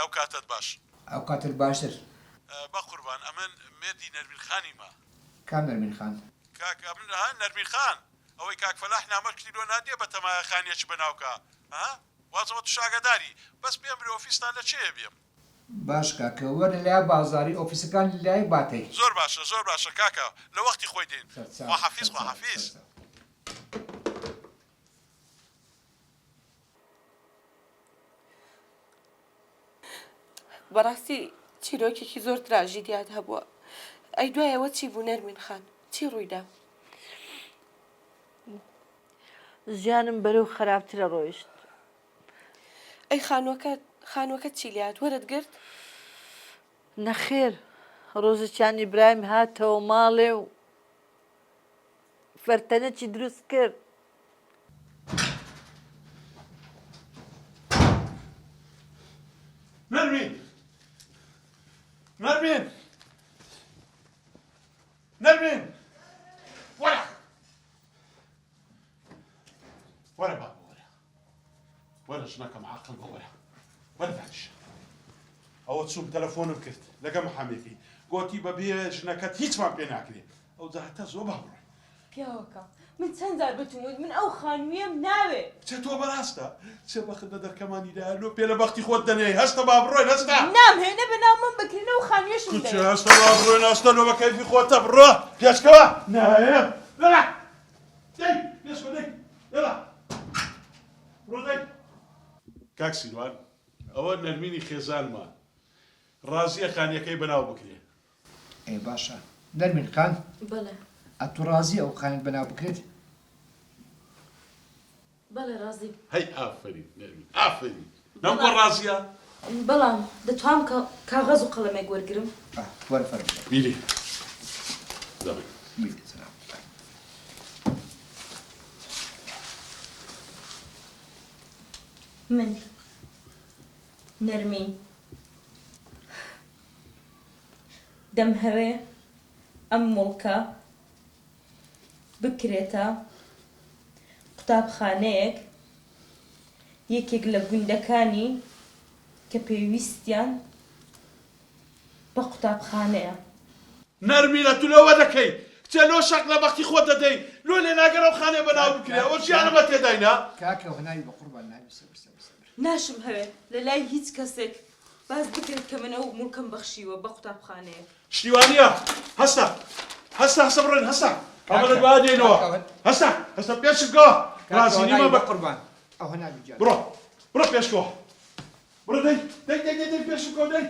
ئەو کاتەت باش. ئەو کاتەت باشتر. بەقوربان ئەمن مێردی نەرمین خانیمە. کام نەرمین خان؟ کاک ئەمن ها نەرمین خان ئەوەی کاک فەلاح نامەشکتی لۆ ناردیە بەتەمایە خانیەکی بەناو کا ها وازم توش ئاگاداری بەس پێم برێ ئۆفیستان لە کێیە بێم. باش کاکە وەرە لای بازاری ئۆفیسەکان لای باتەی. زۆر باشە زۆر باشە کاکە لە وەختی خۆی دێین سەرچاو خواحافیز سەرچاو خواحافیز. سەرچاو. بەڕاستی چیرۆکێکی زۆر تراژیدیات هەبووە ئەی دوای ئەوە چی بوو نەرمین خان چی ڕوویدا؟ ژیانم بەرەو خراپترە ڕۆیشت. ئەی خانووەکەت خانووەکەت چی لێهات وەرت گرت؟ نەخێر ڕۆژێکیان ئیبراهیم هاتەوە ماڵێ و فەرتەنەکی دروست کرد. نەرمین نەرمین نەرمین وەرە وەرە بابە وەرە وەرە ژنەکەم عاقڵ بە وەرە وەرە دانیشە ئەوە چووم تەلەفۆنم کرد لەگە محامێکی گۆتی بە بێ ژنەکەت هیچمان پێ ناکرێ ئەو جا هەتا زۆ با بڕۆین. پیاوەکە، من چەند جار بتم وت من ئەو خانوویەم ناوێ. کچە تۆ بەراستە چێ بەخت لە دەرکەمانی دایە لۆ پێ لە بەختی خۆت دەنێی هەستە با بڕۆین هەستە. نامهەوێ نە بە ناو من بکرێ نە ئەو خانوویەشم کچێ دەوێ. هەستە با بڕۆین هەستە لۆ بە کەیفی خۆتە بڕۆ پێشکەوە نایەم لەرە دەی پێشکەوە دەی یەڵا بڕۆ دەی. کاک سیروان ئەوە نەرمینی خێزانمە ڕازیە خانیەکەی بەناو بکرێ. ئێ باشە نەرمین خان. بەڵێ. ئەتوو ڕازی ئەو خانەت بەناو بکرێت؟ بەڵێ ڕازیم. هەی ئافەرین نەرمین ئافەرین. نەمگۆ ڕازیە؟ بەڵام دەتوام کاغەز و قەڵەمێک وەرگرم؟ ئا وەرە فەرموو. بیری دەڵێ. بیری جەناب. من نەرمین. دەمهەوێ ئەم موڵکە بکرێتە قوتابخانەیەک، یەکێک لە گوندەکانی کە پێویستیان بە قوتابخانەیە. نەرمینە تو لۆ وە دەکەی کچێ لۆ شەق لە بەختی خۆت دەدەی لۆ لێ ناگەر ئەو خانەیە بە ناو بکرێ ئەوە ژیانمە تێدای نا. کاکە هەناوی بەقوڕبان ناوی سەبر سەبر سەبر. ناشمهەوێ لە لای هیچ کەسێک باس بکرێت کە من ئەو موڵکەم بەخشیوە بە قوتابخانەیەک. شتی وا نییە هەستە هەستە هەستە بڕۆین هەستە ئەمە لە دوایە دێینەوە هەستە هەستە پێشت بکەوە ڕازی نیمە بە قوربان ئەوه نابی گیان بڕۆ بڕۆ پێشکەوە بڕۆ دەی دەی دەی دەی دەی پێشت بکەوە دەی.